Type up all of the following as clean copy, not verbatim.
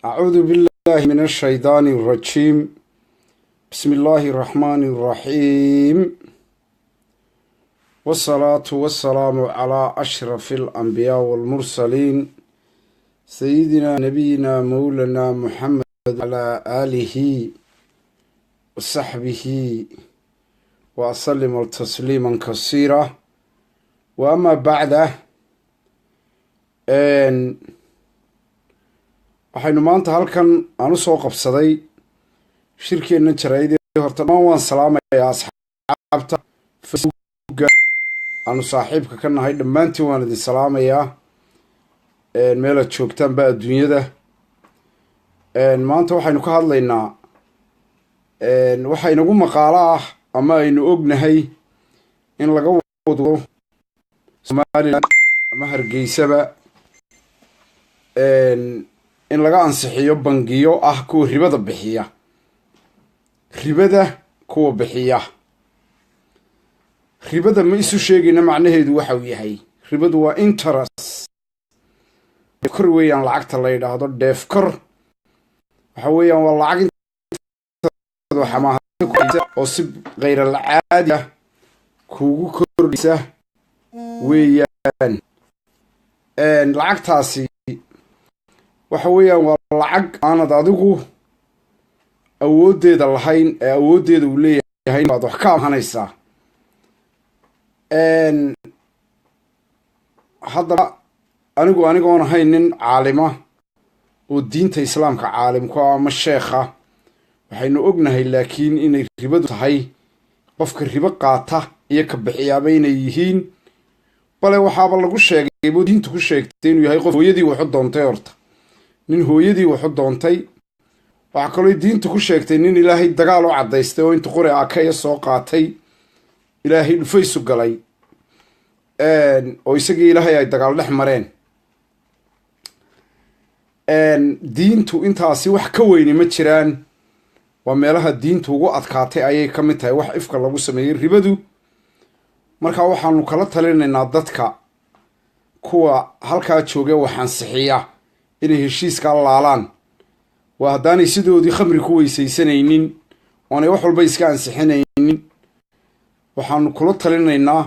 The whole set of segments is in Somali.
أعوذ بالله من الشيطان الرجيم. بسم الله الرحمن الرحيم، والصلاة والسلام على أشرف الأنبياء والمرسلين، سيدنا نبينا مولانا محمد، على آله وصحبه وسلم تسليما كثيرا. وأما بعد، waxaynu maanta halkan aan u soo qabsaday shirkeenna jaraa'idee. Horta dhammaan waan salaamayaa asxaabta Facebooka aanu saaxiibka ka nahay. Dhammaantiin waan idin salaamayaa meelaad joogtaanba adduunyada. Maanta waxaynu ka hadlaynaa waxa inagu maqaalo ah ama aynu ognahay in laga wado Somaliland ama Hargeysaba in laga ansixiyo bangiyo ah kuwa ribada bixiya, ribada kuwa bixiya. Ribada ma isu sheegayna macnaheedu waxa uu yahay. Ribadu waa interest kor weeyaan, lacagta la yidhaahdo dheef kor. Waxa weeyaan waa lacag oo si khayral caadi ah kuugu kordhaysa weeyaan. Lacagtaasi waxa weeyaan waa lacag aanad adigu awooddeeda lahayn ee awooddeeda uu leeyahay baad wax ka amhanaysaa. Haddaba anigu anigoon ahayn nin caalima oo diinta Islaamka caalimku ah ama sheekha, waxaynu ognahay laakiin inay ribadu tahay qofka ribo qaata iyo ka bixiyaaba inay yihiin. Bale waxaaba lagu sheegay buu diintu ku sheegtay inuu yahay qof hooyadii waxu doontay. Horta nin hooyadii waxu doontay. Waxaa kaloo diintu ku sheegtay nin Ilaahay dagaal u caddaystay oo intu qori akaya soo qaatay Ilaahay dhufaysu galay oo isagii Ilaahay ay dagaal dhex mareen. Diintu intaasi wax ka weyni ma jiraan. Waa meelaha diintu ugu adkaatay ayay ka mid tahay wax ifka lagu sameeyey ribadu. Marka waxaanu kala talinaynaa dadka kuwa halkaa jooga wax ansixiya inay heshiiskaa laalaan. Waa haddaanay sidoodii khamri ku weysaysanaynin oonay wax walba iska ansixinaynin. Waxaanu kula talinaynaa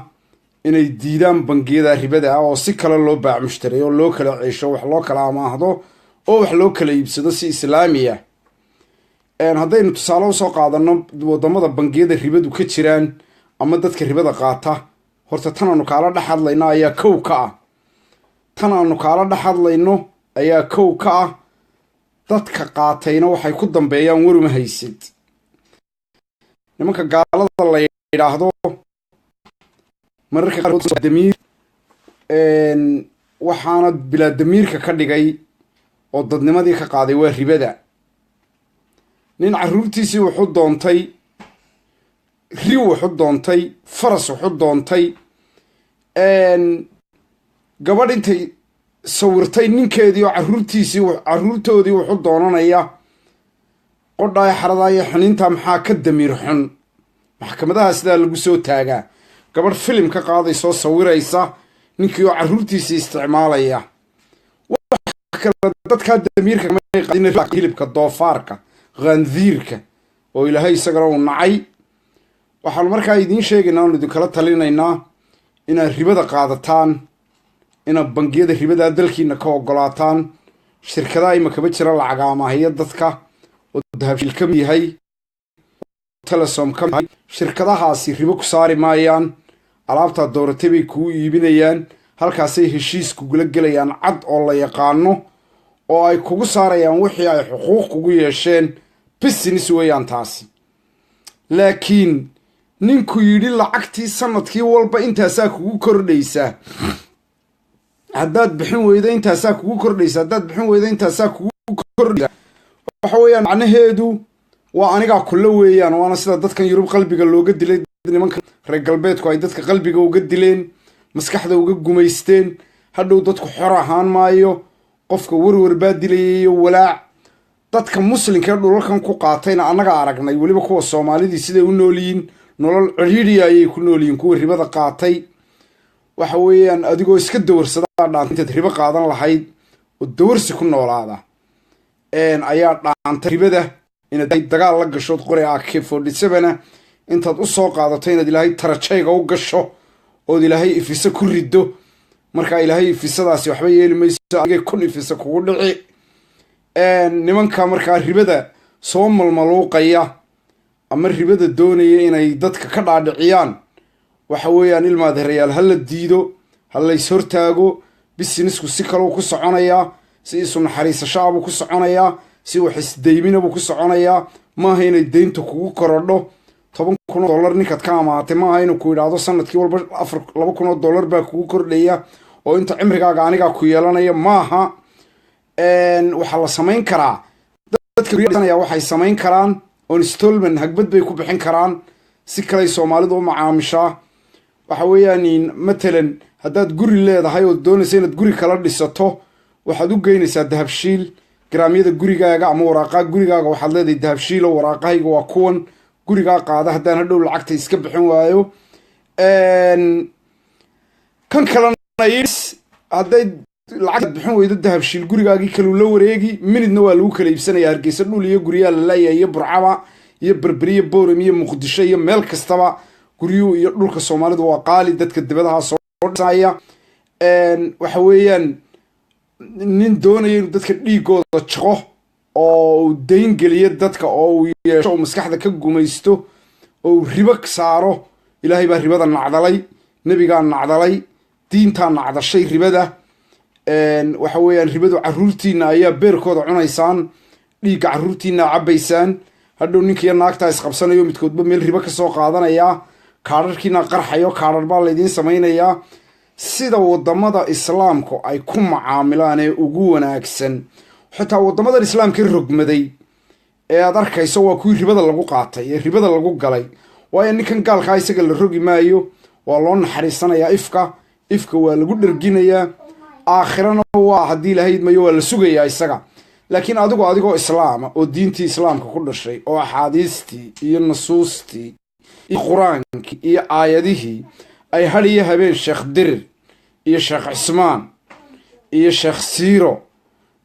inay diidaan bangiyada ribada ah oo si kale loo baac mushtareeyo oo loo kala ceesho, wax loo kala amaahdo oo wax loo kala iibsado si Islaamiya. Haddaynu tusaale usoo qaadano waddamada bangiyada ribadu ka jiraan ama dadka ribada qaata, horta tan aanu kaala dhex hadlayno ayaa kow ka ah. Tan aanu kaala dhex hadlayno ayaa kow ka ah. Dadka qaatayna waxay ku dambeeyaan waruma haysid. Nimanka gaalada la yidhaahdo mararka qaarkood damiir, waxaana bilaa damiirka ka dhigay oo dadnimadii ka qaaday waa ribada. Nin carruurtiisii wuxu doontay, ri wuxu doontay, faras wuxu doontay, gabadh intay sawirtay ninkeedii oo carruurtiisii carruurtoodii wuxu doonanaya, qodhaa, xaradaa iyo xiniinta. Maxaa ka damiir xun? Maxkamadaha sidaa lagu soo taagaa. Gabadh filim ka qaadaysoo sawiraysa ninkii oo carruurtiisii isticmaalaya. Wax kale dadkaa damiirka, hilibka doofaarka, khandiirka oo Ilaahay isagana uu nacay. Waxaanu markaa idiin sheegaynaa oonu idinkala talinaynaa inaad ribada qaadataan, inaad bangiyada ribadaa dalkiina ka ogolaataan. Shirkadaha imakaba jira lacag amaahiya dadka oo Dahabshiil ka mid yahay, Telesom ka mid yahay, shirkadahaasi ribo ku saari maayaan. Alaabtaad dooratay bay kuu iibinayaan. Halkaasay heshiis kugula gelayaan cad oo la yaqaano oo ay kugu saarayaan wixii ay xuquuq kugu yeesheen. Business weeyaan taasi. Laakiin ninku yidhi lacagtii sanadkii walba intaasaa kugu kordhaysa haddaad bixin weydo, intaasaa kugu kordhaysa haddaad bixin weydo, intaasaa kugu kordhaysa, waxa weeyaan macnaheedu waa anigaa kulle weeyaan. Waana sida dadkan Yurub qalbiga looga dilay. Nimanka reer galbeedku ay dadka qalbiga uga dileen, maskaxda uga gumaysteen. Hadhow dadku xor ahaan maayo. Qofka warwar baa dilayay iyo walaac. Dadka Muslimka ee dhulalkan ku qaatayna annaga aragnay, weliba kuwa Soomaalidii siday u noolyihiin, nolol cidhiidhiya ayay ku noolyihiin kuwa ribada qaatay. Waxa weeyaan adigoo iska dawarsadaa dhaanta intaad ribo qaadan lahayd. Oo dawarsi ku noolaada ayaa dhaantay ribada inaad dagaal la gashood qori AK-47 intaad u soo qaadato, inaad Ilaahay tarajayga u gasho ood Ilaahay ifise ku riddo. Markaa Ilaahay ifisadaasi waxba yeeli mayso, adigay 1000 ifise kugu dhici. Nimanka markaa ribada soo malmaluuqaya ama ribada doonaya inay dadka ka dhaadhiciyaan, waxa weeyaan, ilmaadeerayaal, ha la diido, ha lays hortaago. Businessku si kaleu ku soconayaa, si isu naxariisashaabuu ku soconayaa, si wax isdayminabuu ku soconayaa. Maaha inay deynta kugu korodho. $10,000 ninkaad ka amaatay, maaha inuu ku yidhaahdo sanadkii walba afar $2,000 baa kugu kordhaya oo inta cimrigaaga anigaa ku yeelanaya. Maaha. Waxaa la samayn karaa, dadka waxay samayn karaan installment, hagbad bay ku bixin karaan. Si kaley Soomaalidu u macaamishaa. Waxa weeyaan, matalan, haddaad guri leedahay ood doonaysa inaad guri kala dhisato, waxaad u geynaysaa Dahabshiil garaamyada gurigaaga ama waraaqaha gurigaaga. Waxaad leedahay: "Dahabshiilo, waraaqahayga waa kuwan, gurigaa qaada haddaan hadhow lacagta iska bixin waayo." Kan kalena, hadday lacagtaad bixin weydo, Dahabshiil gurigaagii kaluu la wareegi. Minidna waa lagu kala iibsanaya. Hargeysa dhul iyo guryaha la laayahay, iyo Burcaba iyo Berberiyo Boorem iyo Muqdisho iyo meel kastaba guryuhu iyo dhulka Soomaalidu waa qaali. Dadka dibadaha soo dhisaya, waxa weeyaan, nin doonaya inuu dadka dhiigooda jaqo oo uu dayn geliyo dadka oo uu yeesho, uu maskaxda ka gumaysto oo uu ribo saaro. Ilaahay baa ribada nacdalay, Nebigaa nacdalay, diintaa nacdashay ribada. Waxa weeyaan, ribadu caruurtiina ayaa beerkooda cunaysaan, dhiigga caruurtiina cabbaysaan. Hadhow ninkiiyo naagtaa isqabsanayo, midkoodba meel ribo kasoo qaadanayaa, kaadharkiina qarxayo, kaadhar baa laydiin samaynayaa. Sida wadamada Islaamku ay ku macaamilaan ee ugu wanaagsan, xitaa wadamadan Islaamka rogmaday ee aad arkayso, waa kuwii ribada lagu qaatay ee ribada lagu galay. Waayo, ninkan gaalkaa isaga la rogi maayo, waa loo naxariisanayaa. Ifka, ifka waa lagu dherginayaa, aakhirana waa haddii lahayd mayo, waa la sugayaa isaga. Laakiin adigu, adigoo islaama oo diintii Islaamka ku dhashay oo axaadiistii iyo nasuustii iyo Qur-aankii iyo aayadihii ay had iyo habeen Sheekh Dirir iyo Sheekh Cismaan iyo Sheekh Siiro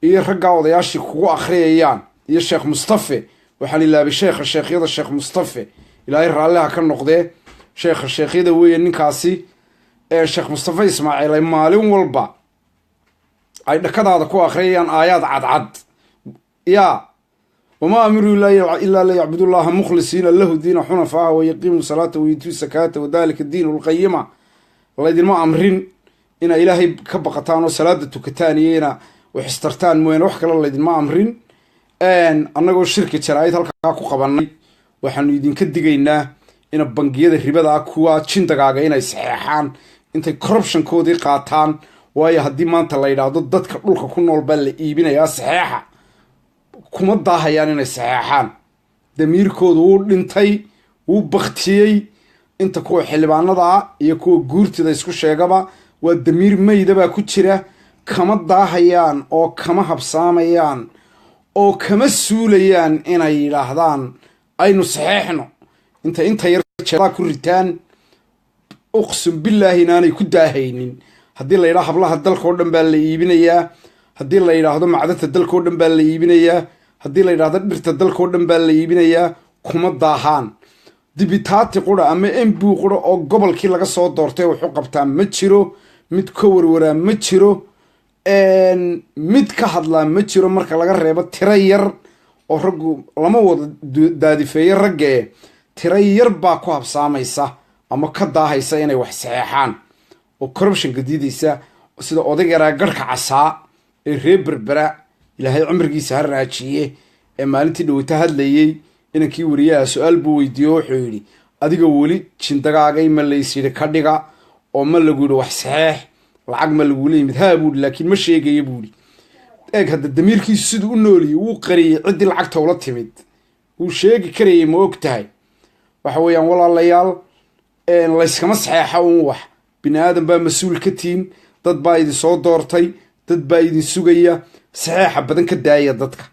iyo raggaa odayaashii kugu akhriyayaan iyo Sheekh Mustafe, waxaan ilaabay sheekha sheekhyada, Sheekh Mustafe, Ilaahay raalliha ka noqdee, sheekha sheekhyada weeye ninkaasi, Sheekh Mustafe Ismaaciil, ay maalin walba ay dhakadaada ku akhriyayaan aayaad cadcad yaa "وما أمروا إلا ليعبدوا الله مخلصين له الدين حنفاء ويقيموا الصلاة ويؤتوا الزكاة وذلك الدين القيمة". Laydinma amrin inaa Ilaahay ka baqataan oo salaada tukataan iyo ina wax istartaan mooyaane, wax kale laydinma amrin. Annagoo shirka jaraa'id halkaa ku qabanay, waxaanu idinka digaynaa ina bangiyada ribadaa, kuwa jindagaaga, inay saxeexaan intay corruptionkoodii qaataan. Waayo, haddii maanta la yidhaahdo dadka dhulka ku nool baa la iibinayaa, saxeexa, kuma daahayaan inay saxeexaan. Damiirkoodu wuu dhintay, wuu baktiyey. Inta kuwa xildhibaanadaa iyo kuwa guurtida isku sheegaba waa damiir meydabaa ku jira. Kama daahayaan oo kama habsaamayaan oo kama suulayaan inay yidhaahdaan aynu saxeexno inta yar jeedaa ku ritaan. Uqsum billaahi inaanay ku daahaynin. Haddii la yidhaho hablaha dalka oo dhan baa la iibinayaa, haddii la yidhaahdo macdanta dalka oo dhan baa la iibinayaa, haddii la yidhahdo dhirta dalka oo dhan baa la iibinayaa, kuma daahaan. Dibitaati qura ama MP qura oo gobolkii laga soo doortay waxu qabtaa ma jiro, mid ka warwaraa ma jiro, mid ka hadlaa ma jiro, marka laga reebo tiro yar oo raggu lama wada daadifeeye. Raggee tiro yar baa ku habsaamaysa ama ka daahaysa inay wax saxeexaan oo corruptionka diidaysa, sida odayg yaraa garhka casaa ee reer Berbera, Ilaahay cumrigiisa ha raajiye, ee maalintii dhaweyta hadlayey. Inankii wariyaha su-aal buu weydiiye, wuxuu yidhi: "Adiga weli jindagaagay ma lays yidhi ka dhiga oo ma lagu yidhi wax saxeex, lacag ma lagula yimid?" "Haa," buuhi, "laakiin ma sheegaya," buuhi. Eeg hadda damiirkiisu siduu u nooliyey. Wuu qariyey ciddii lacagta ula timid, wuu sheegi karayay. Ma og tahay? Waxa weeyaan, walaalayaal, layskama saxeexa uun wax. Bini aadan baa mas-uul ka tihiin, dad baa idin soo doortay, dad baa idin sugaya. Saxeexa badan ka daaya dadka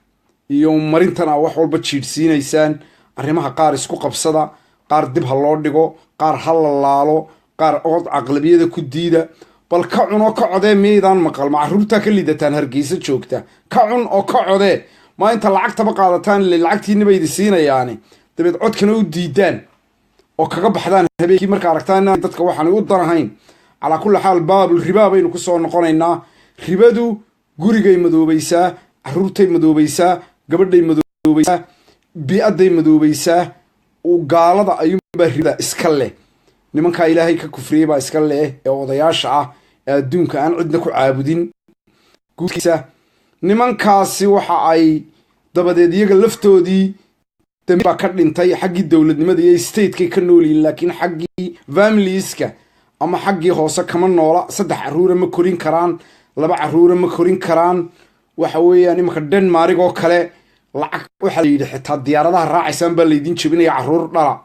iyo marintan aa wax walba jiidhsiinaysaan. Arrimaha qaar isku qabsada, qaar dib ha loo dhigo, qaar ha la laalo, qaar ood caqlabiyada ku diida. Bal ka cun oo ka codee miyaydaan maqal? Ma carruurtaa ka lidataan Hargeysa joogta? Ka cun oo ka codee. Ma inta lacagtaba qaadataan, ile lacagtiinaba idi siinayaani, dabeed codkana u diidaan oo kaga baxdaan habeenkii marka aragtaan inaan dadka waxaanay u danahayn. Calaa kulli xaal, baabul ribaa baynu kusoo noqonaynaa. Ribadu gurigay madoobaysaa, caruurtay madoobaysaa, gabadhay madoobaysaa, bii'adday madoobaysaa. Gaalada ayuunbaa ribada iska leh. Nimankaa Ilaahay ka kufriyey baa iska leh ee odayaasha ah ee adduunka aan cidna ku caabudin guudkiisa. Nimankaasi waxa ay dabadeed iyaga laftoodii dambi baa ka dhintay. Xaggii dowladnimada iyo statekay ka noolyihin, laakiin xaggii familieska ama xaggii hoose kama noola. Saddex caruura ma korin karaan, laba caruura ma korin karaan. Waxa weeyaan imanka Denmark oo kale lacag waxaa la yidhi xitaa diyaaradaha raacaysaan baa laydin jebinaya, caruur dhala.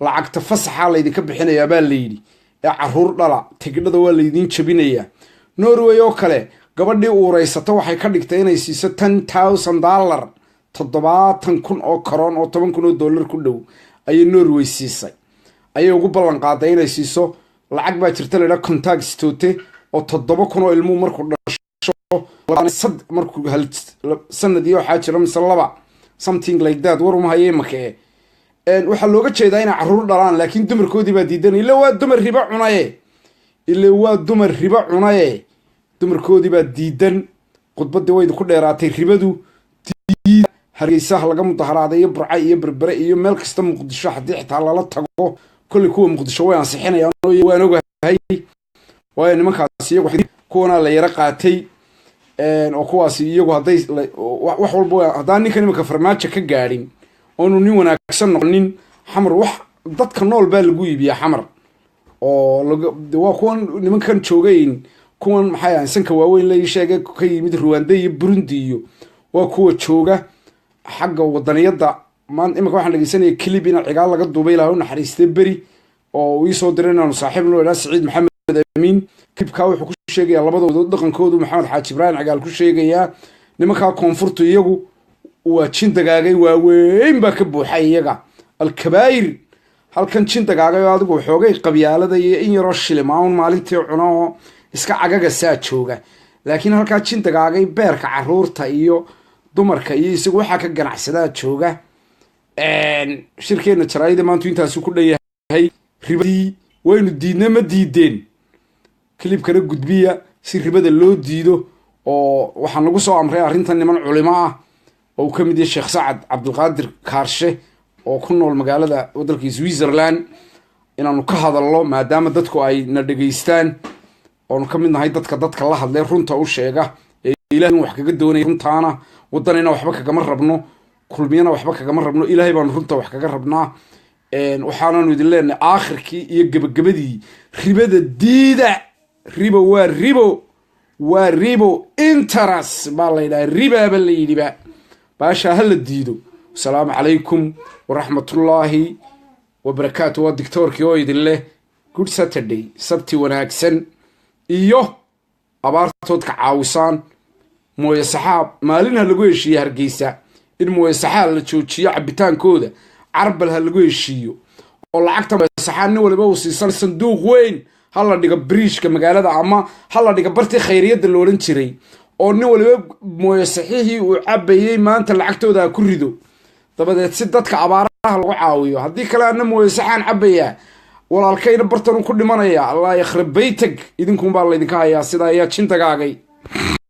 Lacagta fasaxaa laydinka bixinayaa baa layidhi ee caruur dhala, tigidhada waa laydin jebinayaa. Norway oo kale gabadhii uureysato waxay ka dhigtay inay siiso $10,000, 70,000 oo karoon oo $10,000 ku dhow ayay Norway siisay, ayay ugu ballan qaaday inay siiso. Lacag baa jirta la idhaha kontantstøtte oo 7,000 oo ilmuhu markuu dhasho, markuu sanad iyo waxaa jira mise laba, something like that, war uma haye imaka. E waxaa looga jeedaa inay carruur dhalaan, laakiin dumarkoodii baa diidanay. Ille waa dumar ribo cunaye, ile waa dumar ribo cunaye, dumarkoodii baa diidan. Khudbaddii waydi ku dheeraatay. Ribadu Hargeysaha laga mudaharaaday iyo Burca iyo Berbere iyo meel kasta, Muqdisho haddii xitaa lala tago. Kolley kuwa Muqdisho way ansixinayaan, waan ogahay, waayo nimankaasi iyagu kuwanaa la yaro qaatay oo kuwaasi iyagu hadday wax walba haddaan ninkan imanka Farmaajo ka gaadhin oonu nin wanaagsan noqonin, Xamar wax dadka nool baa lagu iibiyaa Xamar oo waa kuwan nimankan joogayn, kuwan maxay ahayn, sanka waaweyn la ii sheegay, ka yimid Ruwanda iyo Burundi iyo waa kuwa jooga xagga wadaniyadda. Maan imanka waxaan dhegeysanaya clip ina Cigaal laga duubay, Ilaah u naxariistay, beri oo uu iisoo diray inaanu saaxiib loo idhaha Siciid Maxamed Amiin. Clipkaa wuxuu ku sheegayaa labadooda dhaqankoodu Maxamed Xaaji Ibraahim Cigaal ku sheegayaa. Nimankaa koonfurtu iyagu waa jin dagaagay waaweyn baa ka buuxay iyaga, alkabaa'ir halkan jin dagaagay oo adigu waxoogay qabyaalada iyo in yaroo shilimaun maalintii cuno oo iska cagagasaa jooga. Laakiin halkaa jin dagaagay beerka caruurta iyo dumarka iyo isagu waxaa ka ganacsadaa jooga. Shirkeenna jaraayada maantu intaasu ku dhan yahay. Ribadii waynu diidna, ma diideen? Clipkana gudbiya si ribada loo diido. Oo waxaan lagu soo amray arrintan niman culimo ah oo uu ka mid yahay Sheekh Sacad Cabdulqaadir Kaarshe oo ku nool magaalada waddanka Switzerland, inaanu ka hadallo maadaama dadku ay na dhegaystaan oonu ka mid nahay dadka la hadlee runta u sheega ee Ilahay in wax kaga doonaya. Runtaana waddanina waxba kagama rabno, Kulmiyana waxba kagama rabno, Ilaahay baanu runta wax kaga rabnaa. Waxaananu idin leenahay aakhirkii iyo gebagabadii: ribada diida. Ribo waa ribo, waa ribo, interest baa la yidhaha, ribaaba la yidhiba, baashaa ha la diido. Asalaamu calaykum waraxmatullaahi wabarakaatu. Waa dictoorkii oo idin leh good Saturday, sabti wanaagsan, iyo abaartood ka caawisaan. Mooye saxaab maalin ha lagu heshiiye Hargeysa in mooye saxaab la joojiyo cabitaankooda, carbal ha lagu heshiiyo oo lacagta mooye saxaab nin waliba uu siisan. Sanduuq weyn ha la dhigo biriishka magaalada ama ha la dhigo bartii khayriyadda la odhan jiray, oo nin waliba mooye saxiixii uu cabayey maanta lacagtooda ha ku rido, dabadeed si dadka abaaraha lagu caawiyo. Haddii kale ana mooye saxaan cabayaa, walaalkayna bartan ku dhimanaya. Allah yakhrib baytag, idinkunbaa laydinka hayaa. Sidaa ayaa jin dagaagay.